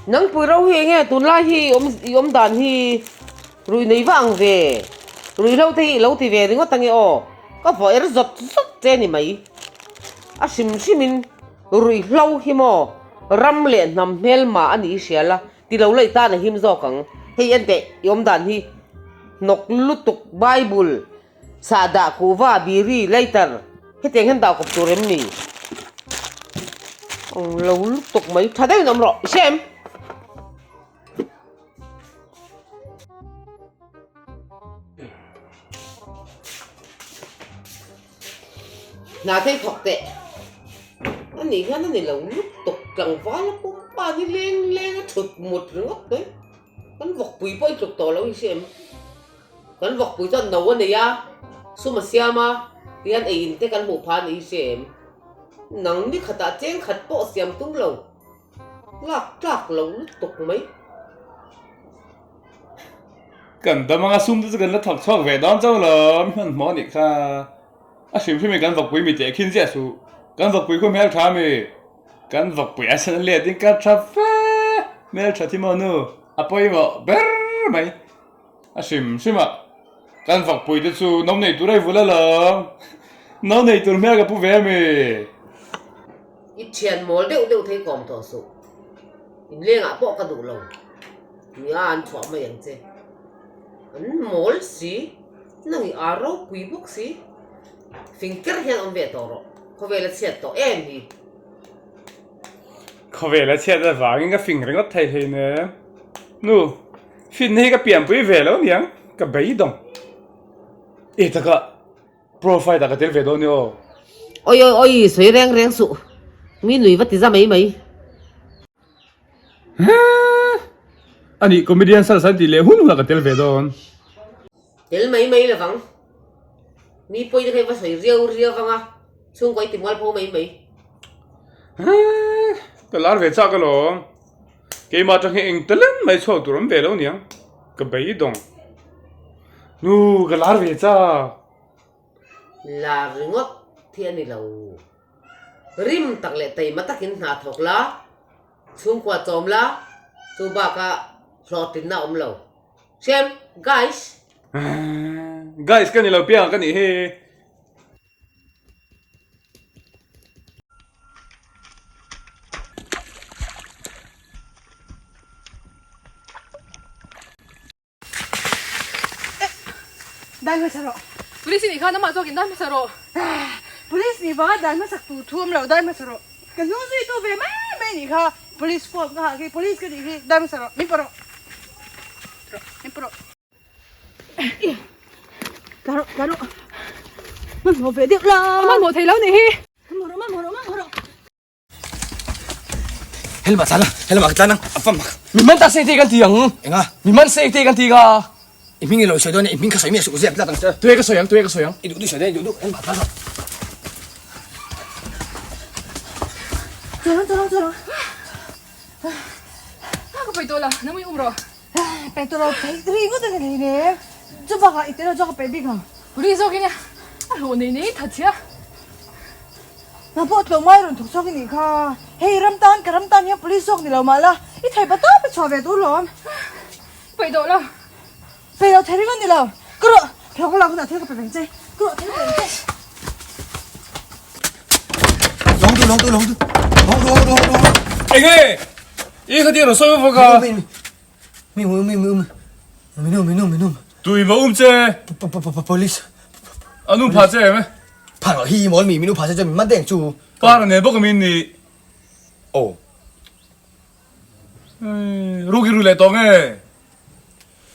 Nangpui ro hi enge tunlai hi i awm i awm dan hi rui nei vah ang ve. Ruihhlo te hi i lo ti ve ringawt ange aw. Ka vaw er zawt zawt che ni mai. A hrim hrimin ruihhlo hi maw ram leh hnam hmelma a nih hi hria la, ti lo la i tan a him zawk ang. Hei en teh i awm dan hi hnawk lutuk Bible Sahdah, kuhva, biri, lighter hetiang hian dah kawp tur em ni? Ang lo lutuk mai, tha deuhin awm rawh, i hria em? Hna te i thawk teh. A nih hian a ni lo lutuk, tlangval a pumpa ni leng leng a thut mut ringawt mai. Kan vawkpui pawh i tluk tawh lo i hria em? Kan vawkpui chuan no a nei a, sum a siam a, tihian ei in te kan hmuh phah a nih hi hria em? Nang ni khatah cheng khat pawh siam tum lo, lak tlak lo lutuk mai. Kan dam anga sum te chu kan la thawk chhuak ve dawn chauh lo, mi hmanhmawh a nih kha. A hrim hrim in kan vawkpui mi teh khin ziah suh, kan vawkpui khu hmeltha a mi. Kan vawkpui a sen let in ka tha fe, hmeltha thi maw nu, a pawimawh ber mai. A hrim hrim a, kan vawkpui te chu no nei tur a i vul alawm, no nei tur hmel ka pu ve ami. I thian mawl deuh deuh thei kawm tawh suh, inlengah pawh ka duh lo, nia an chhuah mai ang che, an mawl si, nang i ar ropui bawk si, fing ker hian awm ve tawh rawh, khawvel a chhiat tawh em hi. Khawvel a chhiat avangin ka fing ringawt thei hleinem, nu. Finna hi ka pianpui ve lo niang, ka beidawng. E taka profile ah ka tel ve dawn nia aw. Oi oi oi, sawi reng reng suh, mi nui va ti za mai mai. Hee, ani comedian sar san tih leh hun hunah ka tel ve dawn. Tel mai mai lovang, mi pawi te kha i va sawi riau riau vang a, chhungkaw i ti mualpho mai mai. Hee, ka lar ve chak alawm. Keimah atang hi eng talent mai chhuak tur awm ve lo niang, ka beidawng. Nu, ka lar ve chak. Lar ringawt hi a ni lo. Rim tak leh taima takin hna thawk la, chhungkua chawm la, chu bakah hlawhtlinna a awm lo. Hriam, guys! Guys ka ni lo piangah ka nih hi. Dai hmasa rawh. Police nih khan amah zawkin dai hmasa rawh. Police nih vanga dai hmasak tur thu awm lo dai hmasa rawh. Ka hnung zui tu ve mai mai nih kha police form ka hah khi police ka nih khi dai hmasa rawh min pawh rawh. Min pawh rawh. Tla rawh, tla rawh. Hmanhmawh ve deuh la. Hmanhmawh thei lo nih hi. Hmanhmawh rawh, hmanhmawh rawh, hmanhmawh rawh. Helma tlan a, helma ka tlan ang, a fam mak. Mi man ta se te kan ti ang. Enga? Mi man se te kan ti ka. I hming i lo sawi dawn e, i hming kha sawi miah suh, zep tlat ang che. Tuye ka sawi ang, tuye ka sawi ang. I duh duh sawi dawn, i duh duh, helma tlan rawh. Chawl ang, chawl ang, chawl ang. Ka pawi tawh la, nangmah i um rawh. Pe tawh lo thei ri ngawt a ni hlei nen. Chu bakah i tel lo chuan ka pe bik ang. Ri zawkin a hlawh nei nei that sia. Nang pawh tlawmngai rawn thawk chhuak i nih kha. Hei ram tan ka ram tan hian police zawk ni lo mah la i thei pa tawp i chhuah ve tur lawm. Peih tawh lo. Peih lo thei ringawt ni lo. Ka rawh hlawk lak hunah thil ka pe veng che. Ka rawh thil ka pe veng che. Lawng tu lawng tu lawng tu. Lawng tu lawng tu lawng tu. Enge? I kha ti rawn sawi vak a. Mi um mi um mi um mi um mi um. Tui va um che. Police. Anu pha che em? Pha lo hi mawl mi minu pha che chu mi man deng chu. Par ne bawk min ni. Oh. Ruki ru le tawng e.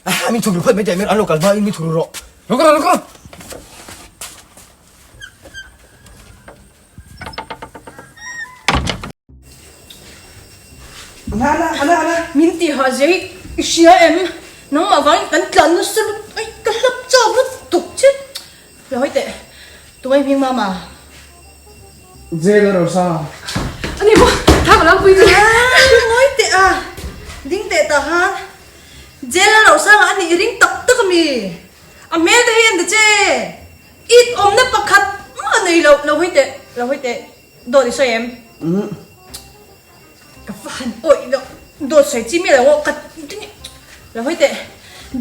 Ah min thuru phawt mai teh min an lo kal hma in min thuru rawh. Lo kal lo kal. Ana ana ana ana min ti ha zei i hria em nangmah vangin kan tlan nasa lut ai ka hlap chak lutuk che lo hawi teh tumai hming mama. Jail a rosa. Ani maw tha ka lo pui che. Ngawi teh a ding teh tah khan jail a rosa ah ani i ring tak tak ami a hmel te hi en ta che it awmna pakhat mah nei lo lo hawi teh lo hawi teh dawt i sawi em ka va han awih loh. Dawt sawi chi miah lo aw ka lo hawi teh.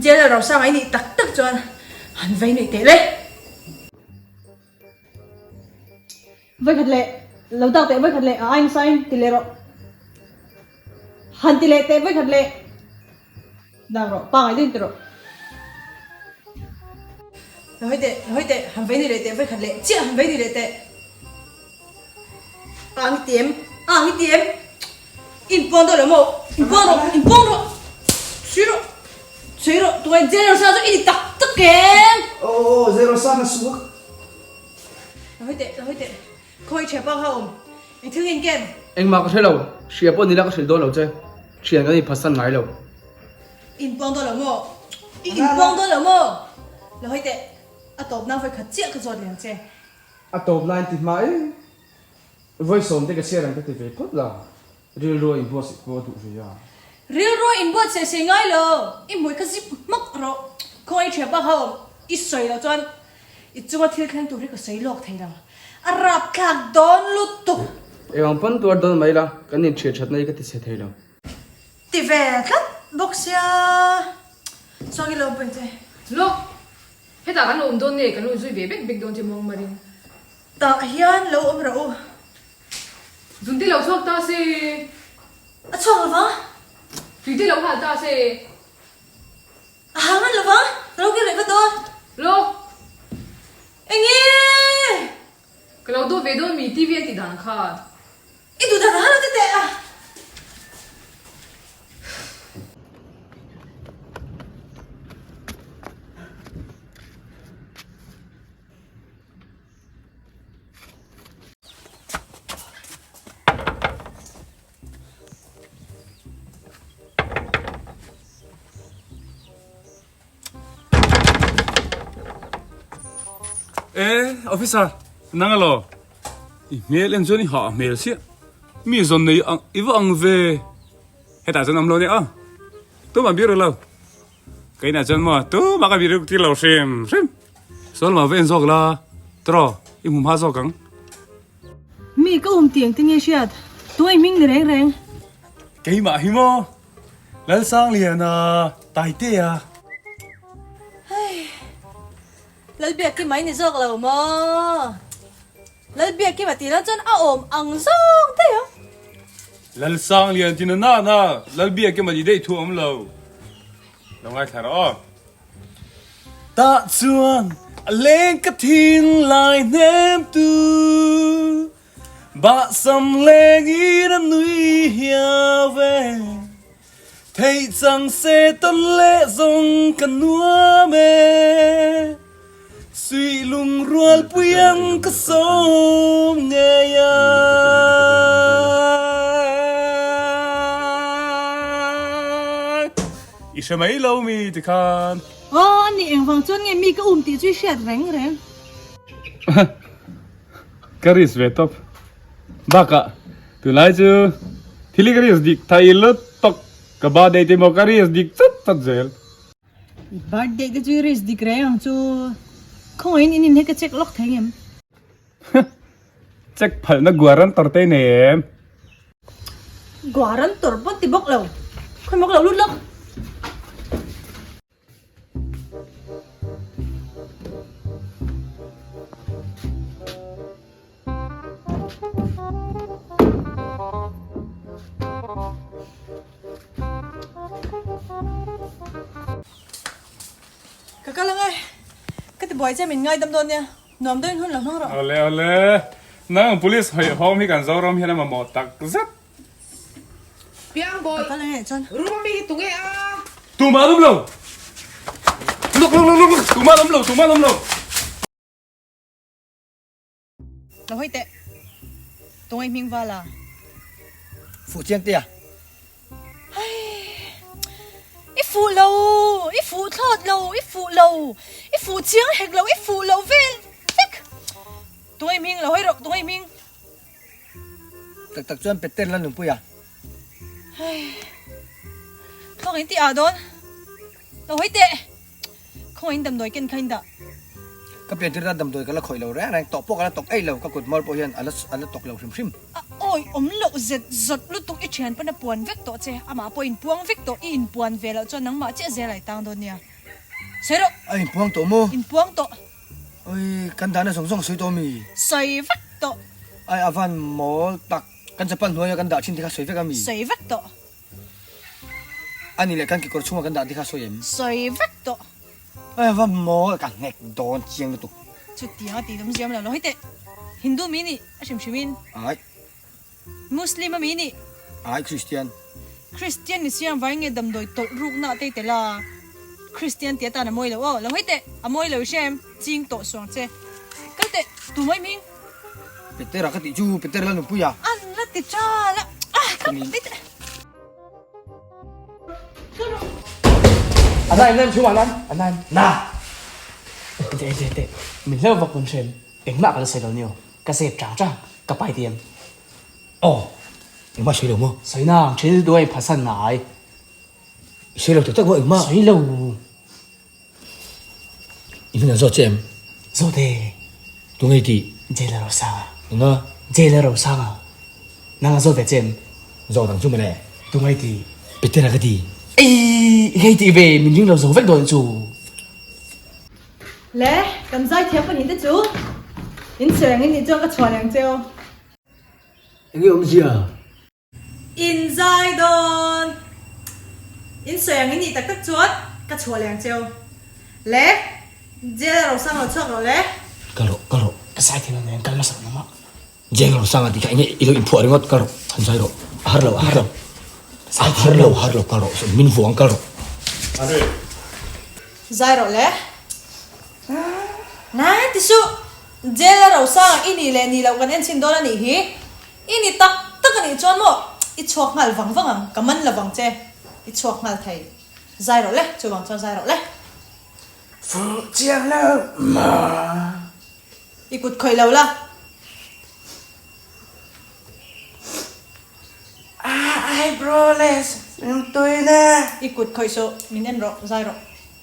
Jail a rosang ai nih tak tak chuan han vei nuih teh le. Vawikhat leh lo dak teh vawikhat leh a ain sain ti leh rawh. Han ti leh teh vawikhat leh dak rawh pangai deuhin ti rawh. Lo hawi teh lo hawi teh han vei nuih leh teh vawikhat leh chiah han vei nuih leh teh. Ang i ti em ang i ti em inpawn dawn lo maw inpawn rawh inpawn rawh chhui rawh chhui rawh tunge zero sa chu i ni tak tak em. Aw aw zero sa ka suak. Lo hawi teh, lo hawi teh. Khawi ṭhian pa kha awm. Eng thil nge in ken? Engmah ka hre lo, hria pawh nila ka hrilh dawn lo che. Ṭhian kan inphatsan ngai lo. Inpuang dawn lo maw? I inpuang dawn lo maw? Lo hawi teh, a tawp nan vawikhat chiah ka zawt leh ang che. A tawp nan ti hma e. Vawi sawm te ka chhiar ang ka ti ve phawt la. Rilru a inbuatsaih pawh a duh ve a. Rilru a inbuatsaih sei ngai lo, i hmui kha zip hmak rawh. Khawngaih ṭhian pa kha awm, i sawi loh chuan i chunga thil thleng tur hi ka sawi lawk thei lo. A rapthlak dawn lutuk. Engang pawn tuar dawn mai la, kan inṭhian ṭhatna hi ka ti chhe thei lo. Ti ve tlat bawk sia, chuan i lo awm pawhin che. Lawk, hetah kan lo awm dawn nge, kan lo zui ve bek bek dawn che muang marin. Tah hian lo awm rawh u. Zun te lo chhuak ta se. A chhuak lo va. Tui te lo hal ta se. A hang ngan lo va. Ka lo kir leh vat dawn. Lo. Enge? Ka lo duh ve dawn mi TV an tih dan khan. I duh dan a hal lo ti teh a. E officer nang alo i hmel en chuan i hah hmel chiah mi zawn nei ang i va ang ve hetah chuan awm lo nia tumah biru lo Keina chuan maw tumah ka biru tir lo hrim hrim. Sawl mah va en zawk la tawraw i hmu hma zawk ang. Mi ka um tiang te nge hriat tuai hming ni reng reng. Keimah hi maw Lalsangliana Taitea. Hei Lalbiakima i ni zawk lo maw? Lalbiakima tih lah chuan a awm ang zawk daih a. Lalsanglian ti na na na Lalbiakima tih daih thu a awm lo. Lo ngaithla rawh aw. Tah chuan a leng ka thinlai hnem tu Bahsam lengin a nui hiau ve Theih chang se tawn leh zawng ka nuam e Suih lungrual pui ang ka sawm ngei a. I hre mai lo mi tikhan. Aw a nih engvang chuan nge mi ka um tih chu i hriat reng reng. Ka risk ve tawp. Bakah tunlai chu thil hi ka risk dik thei lutuk ka birthday te maw ka risk dik chat chat zel. I birthday te chu i risk dik reng ang chu khawngaihin in in hi ka check lawk thei ngem? Check phalhna guarantor te i nei em? Guarantor pawn ti bawk lo, khawi maw ka lo lut lawk. Ka kal ang e, ka ti buai che min ngaidam dawn nia, nuam deuhin hun lo hmang rawh. Awle awle, nang police hawihhawm hi kan Zoram hian a mamawh tak zet. Piang bawi. Ka kal ang e chuan. Room ami hi tunge a? Tumah an awm lo. Lawk lawk lawk lawk tumah an awm lo tumah an awm lo. Lo hawi teh. Tunge hming val a? Fuh chiang te a. Hei. I fuh lo, i fuh thlawt lo, i fuh lo, i fuh chiang hek lo, i fuh lo vel vek. Tunge hming lo hawi rawh tunge hming. Tak tak chuan Peter la nunpui a. Hei. Thawk in ti ah dawn. Lo hawi teh. Khawngaih in damdawi ken kha in dah. Ka pian tir tan damdawi ka la khawih lo reng reng, tawh pawh ka la tawk eih lo, ka kut hmawr pawh hian a la a la tawk lo hrim hrim. A awi awm loh zet zawt lutuk i thian pawn a puan vek tawh che, amah pawh inpuang vek tawh, i inpuan ve loh chuan nangmah chiah zel a i tang dawn nia. Sawi rawh. A inpuang tawh maw? Inpuang tawh. Oi, kan dahna zawng zawng sawi tawh mi? Sawi vek tawh. Ai a van mawl tak, kan chapal hnuaia kan dah thin te kha sawi vek a mi? Sawi vek tawh. A ni leh kan kekawr chhunga kan dah te kha sawi em? Sawi vek tawh. Ai a van mawl, ka hnek dawn chiang lutuk. Chutiang a tih awm ziam lo lo hei teh. Hindu mi nih a hrim hrim in. Ai. Muslim a mi nih. Ai Christian. Christian ni siang vai nge damdawi tawlh rukna te tel a. Christian tih atan a mawi lo aw. Lo hei teh, a mawi lo i hre em? Ching tawh suang che. Kal teh, tu mawi hming? Petera ka tih chu Petera la nupui a. An la ti tal a. Ah, kal teh teh. A nai nem chhungah nan, a nai. Na! Teh teh teh, min hleuh vak hun hrem. Engmah ka la sawi lo nio. Ka zep chang chang, ka pai ti em? Aw, engmah sawi lo maw? Sawi nang, thil duai phasan ngai. I sawi lo tak tak maw engmah? Sawi lo. I hmin an zawt che em? Zawt e. Tunge i tih? Jailer Rosanga. Enga? Jailer Rosanga. Nang a zawt ve che em? Zawt ang chu mawle. Tunge i tih? Petera ka ti. Ei, hei tih ve, min ring lo zo vek dawn chu. Le, kan zaithiam pahnih te chu in sawi ang in nih chuan ka chhuah leh ang che aw. Enge awmzia? In zai dawn. In sawi ang in nih tak tak chuan ka chhuah leh ang che aw. Le, jail a rosang lo chhuak rawh le. Kal rawh, kal rawh. Ka zaithiam lo nen kal hmasa rawh nangmah. Jail a rosang a tih kha enge i lo inphuah ringawt kal rawh, han zai rawh. A har lo, a har lo. A har lo, har lo kal rawh, min vuang kal rawh. Zai rawh le. Na ti suh. Jail a rosang i nih leh nih loh kan en chhin dawn a nih hi. I ni tak tak a nih chuan maw i chhuak nghal vang vang ang, ka man lo vang che, i chhuak nghal thei. Zai rawh le, chuvang chuan zai rawh le. Fuh chiang lo maw? I kut khawih lo la. Ai bro le rimtui na. I kut khawih suh, min en rawh, zai rawh.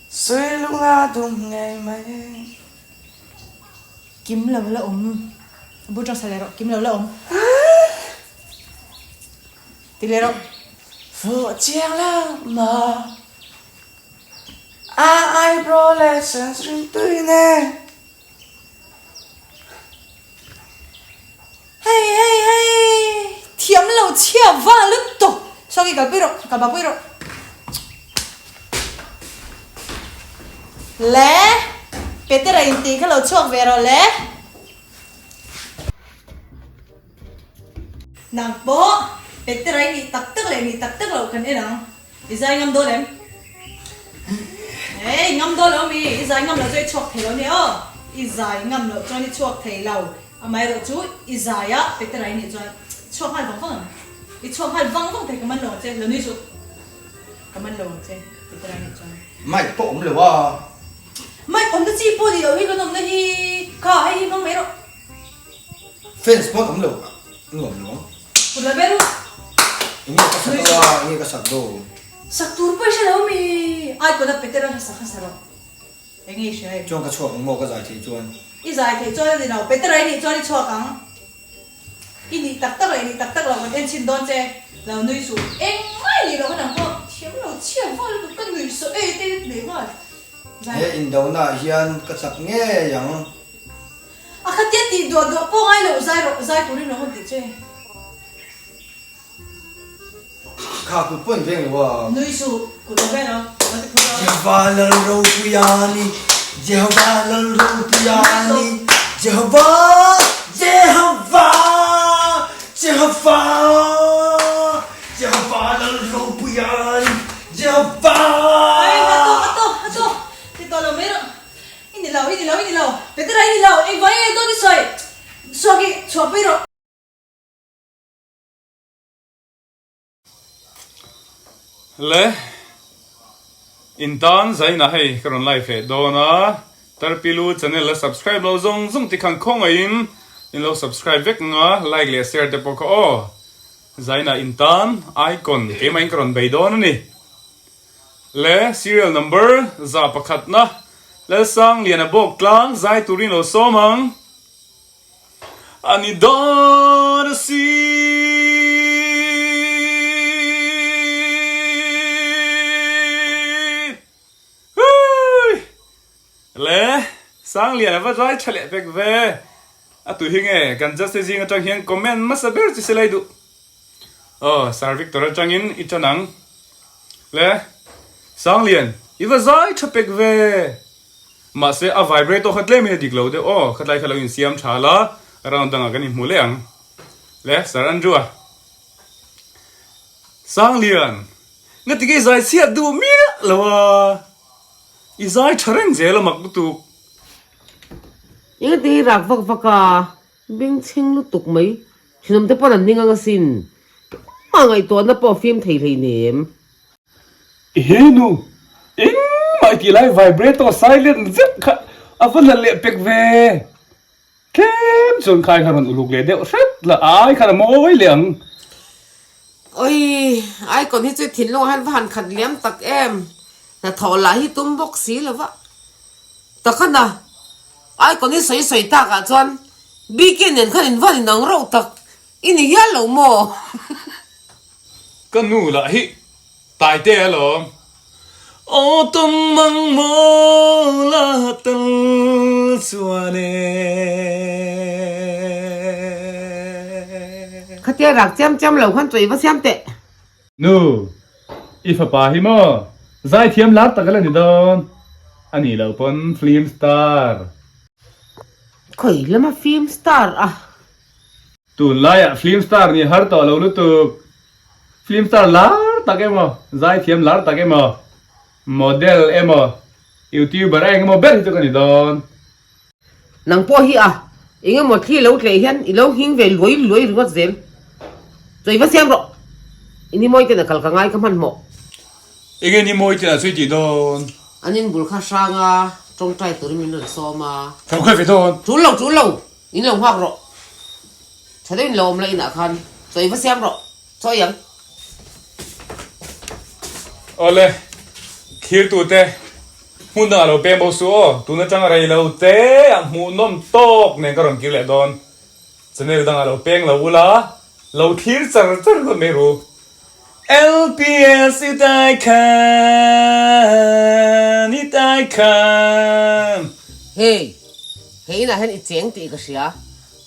Sui lunga dum ngei mai. Kim lo la awm. A bul tang sa leh rawh. Kim lo la awm. Ti leh rawh. Fuh chiang lo maw? A eyebrow leh sunscreen tui nen. Hei hei hei thiam lo chhia va lutuk. Sawki kalpui rawh, kalpapui rawh. Le, Petera in tih kha lo chhuak ve rawh le. Nang pawh Petera i nih tak tak leh nih tak tak loh kan en ang. I zai ngam dawn em? Hey, ngam dawn lo mi, i zai ngam loh chuan i chhuak thei lo nia aw. I zai ngam loh chuan i chhuak thei lo. Amaherawh chu i zai a Petera i nih chuan chhuak nghal vang vang ang. I chhuak nghal vang vang thei ka man lo ang che, lo nui suh. Ka man lo ang che ti te lai nih chuan. Mic pawh awm lo a. Mic awmna chi pawh ni loh hi kan awmna hi kha hei hi hmang mai rawh. Fans pawh an awm lo nuam lo ang. Kut la ber u. Enge ka sak daw a enge ka sak daw. Sak tur pawh i hre lo mi icon a Petera hla sak hmasa rawh. Enge i hria em? Chuan ka chhuak ang maw ka zai theih chuan. I zai theih chuan a ni lo Petera i nih chuan i chhuak ang. I nih tak tak leh nih tak tak lo kan en chhin dawn che, lo nui suh. Engmah i nih loh khan ang pawh thiam lo chhiat nghal lutuk ka nui saw e te leh nghal. He indona ah hian ka chak ngei ang. A khatia tih duah duah pawh ngai loh zai rawh, zai turin lo hawn tih che. Kha kut pawh in veng lo a. Nui suh, kut lo veng ang, lo ti phur a. Jehovah lal ropuia ni, Jehovah lal ropuia ni, Jehovah, Jehovah, Jehovah, Jehovah lal ropuia ni, Jehovah. Ai, a tawk, a tawk, a tawk, ti tawh lo mai rawh. I ni lo, i ni lo, i ni lo, Petera i ni lo, engvang nge dawt i sawi? Suaki, chhuahpui rawh. Le in tan zaina hei ka rawn live leh dawn a Tarpilu channel la subscribe lo zawng zawng te khan khawngaihin in lo subscribe vek ang a like leh share te pawh kha aw zaina in tan icon keimah in ka rawn bei dawn a ni le serial number 100 na. Lalsangliana bawk tlang zai turin lo sawm ang. A ni dawn a si. Hui! Le, Sangliana va zai tha leh pek ve. A tu hi nge kan judge te zing atang hian comment hmasa ber chu silai duh. Aw, Sir Victor atangin i tan ang. Le, Sanglian, i va zai tha pek ve. Mahse, a vibrator kha tlemin a dik lo deuh aw, khatlai kha lo insiam tha la, round dangah kan inhmu leh ang. Le, Sir Andrew a. Sanglian, nga tige i zai chhiat duh miah lo a, i zai tha reng zel a mak lutuk. Eng ati hi rak vak vak a, bengchheng lutuk mai, thinawm te pawn an ning ang asin, engmah ngaihtuahna pawh a fim thei hleinem. He nu, engmah i tih lai vibrator silent zet kha a va la leh pek ve. Tlem chuan khai kha rawn uluk leh deuh hret la, a ai khan a mawi leh ang. Oi, icon hi chu thinlung ah hian va han khat liam tak em, hnathawh lah hi tum bawk si lo va. Takana, icon hi sawi sawi tak ah chuan BK nen khan in van inang reuh tak i ni hial lo maw? Ka nu lah hi Taite alawm. Aw tum mang maw la tel chuan e. Khatia rak chiam chiam lo khan chawi va siam teh. Nu, i fapa hi maw zaithiam lar tak a la ni dawn a nih loh pawn film star. Khawi lama film star a. Tunlaiah film star nih har tawh lo lutuk. Film star lar tak emaw, zaithiam lar tak emaw, model emaw, youtuber a engemaw ber hi chu ka ni dawn. Nang pawh hi a, engemaw thli lo tleh hian i lo nghing ve luai luai ringawt zel. Chawi va siam rawh. I ni mawi ten a kal ka ngai ka hmanhmawh. Enge ni mawi ten a sawi tih dawn? An inbul kha hranga tawngtai turin min rawn sawm a. Ka lo kal ve dawn. Tul lo, tul lo. In lo nghak rawh. Tha deuhin lo awm la inah khan chaw i va siam rawh. Chaw i ang. Awle, thirtute, hmun dangah lo peng bo suh aw. Tun atanga rei lo te ang hmuhnawm tawk nen ka rawn kir leh dawn. Channel dangah lo peng lo ula, lo thlir char char ringawt mai ru. LPS i tai khan, i tai khan. Hei, he inah hian i cheng tih ka hria.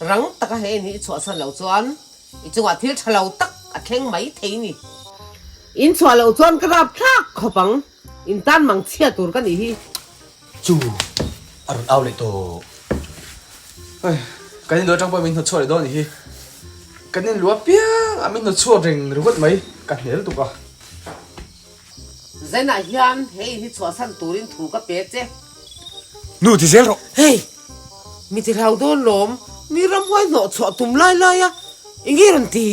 Rang taka he in hi i chhuahsan loh chuan i chungah thil tha lo tak a thleng mai thei ni. In chhuah loh chuan ka rap thlak khawp ang, in tan mang chhia tur ka nih hi. Chu a rawn au leh tawh. Hei, kan in luah atang pawh min hnawt chhuak leh dawn a nih hi. Kan in luah piang a min hnawt chhuak reng ringawt mai, ka hnel tuk a. Zainah hian he in hi chhuahsan turin thu ka pe che. Nu ti zel rawh. Hei, mi ti hlau dawn lawm, mi ramhuai hnawh chhuah tum lai lai a, eng nge rawn ti?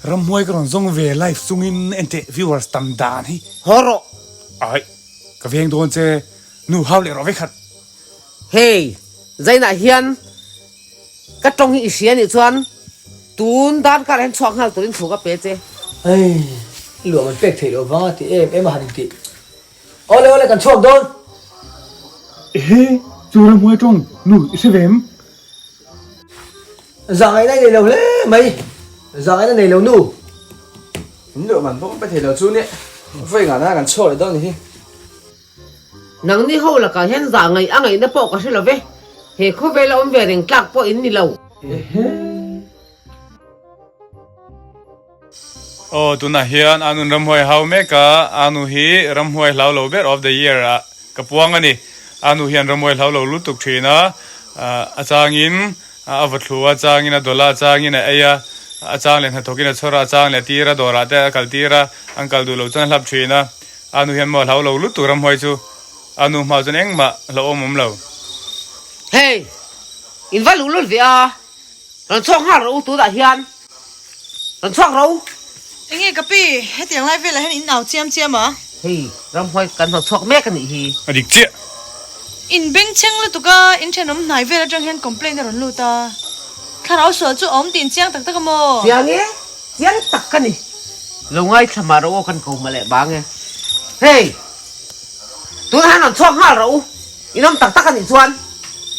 Ramhuai ka rawn zawng ve live chungin enteh viewers tam dan hi. Haw rawh. Ai, ka veng dawn che, nu hau leh rawh vekhat. Hei, Zainah hian ka tawng hi i hria nih chuan tun dan karah hian chhuak nghal turin thu ka pe che. Hei, luah man pek theih loh vanga ti em em a han intih. Awle awle kan chhuak dawn. Ehe, chu ramhuai tawng nu i hre ve em? Zahngaihna i nei lo hle mai, zahngaihna nei lo nu. In luah man pawh ka pe thei lo chu nia, vawi ngahna kan chhuak leh dawn a ni hi. Nangni ho lakah hian zah ngaih a ngaihna pawh ka hre lo ve, he khawvela awm ve reng tlak pawh in ni lo. Aw tunah hian Anun ramhuai hau mek a, Anu hi ramhuai hlau lo ber of the year ah ka puang a ni. Anu hian ramhuai hlau lo lutuk thin a, a changin a va thlu a, changin a dawlh a, changin a ei a, a chang leh hnathawkin a chhawr a, a chang leh a tir a, dawrah te a kal tir a, an kal duh loh chuan a hlap thin a. A nu hian maw hlau lo lutuk ramhuai chu a nu hma chuan engmah hlauhawm awm lo. Hey! In va luh lut ve a, rawn chhuak nghal rawh u tunah hian rawn chhuak rawh u. Enge ka pi, hetiang lai velah hian in au chiam chiam a? Hei, ramhuai kan hnawt chhuak mek a nih hi. A dik chiah. In bengchheng lutuk a, in thenawm hnai vel atang hian complaint a rawn lut a. Thlarau sual chu a awm tih in chiang tak tak a maw? Chiang e, chiang tak ka ni. Lo ngaithla mah rawh u kan ko hma leh bang e. Hei! Tunah hian rawn chhuak nghal rawh u. In awm tak tak a nih chuan.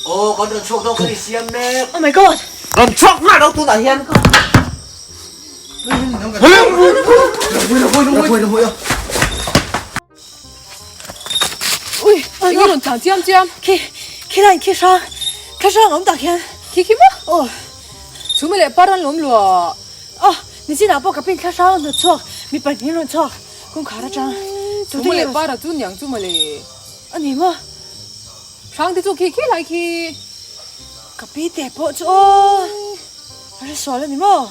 Aw kan rawn chhuak dawn ka ni siam mek. Oh my god! Rawn chhuak nghal lo tunah hian. Ui, eng rawn tlan chiam chiam. Khi, khi lai khi hrang, thla hrang awm tak hian. Khi khi maw? Aw. Chhum leh par an lawm lua. Aw, nichinah pawh ka pin thla hrang rawn chhuak, mi pahnih rawn chhuak, kawngkhar atang. Chhum leh par a chu niang chu mawle. A ni maw? Hrang te chu khi khi lai khi. Ka pi te pawh chu aw, a hre sual a ni maw?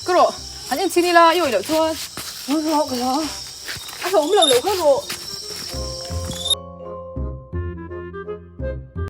Ka rawh, han en chhin ila i awih loh chuan. Ka rawh, ka rawh. A hlawm lo lo kha rawh.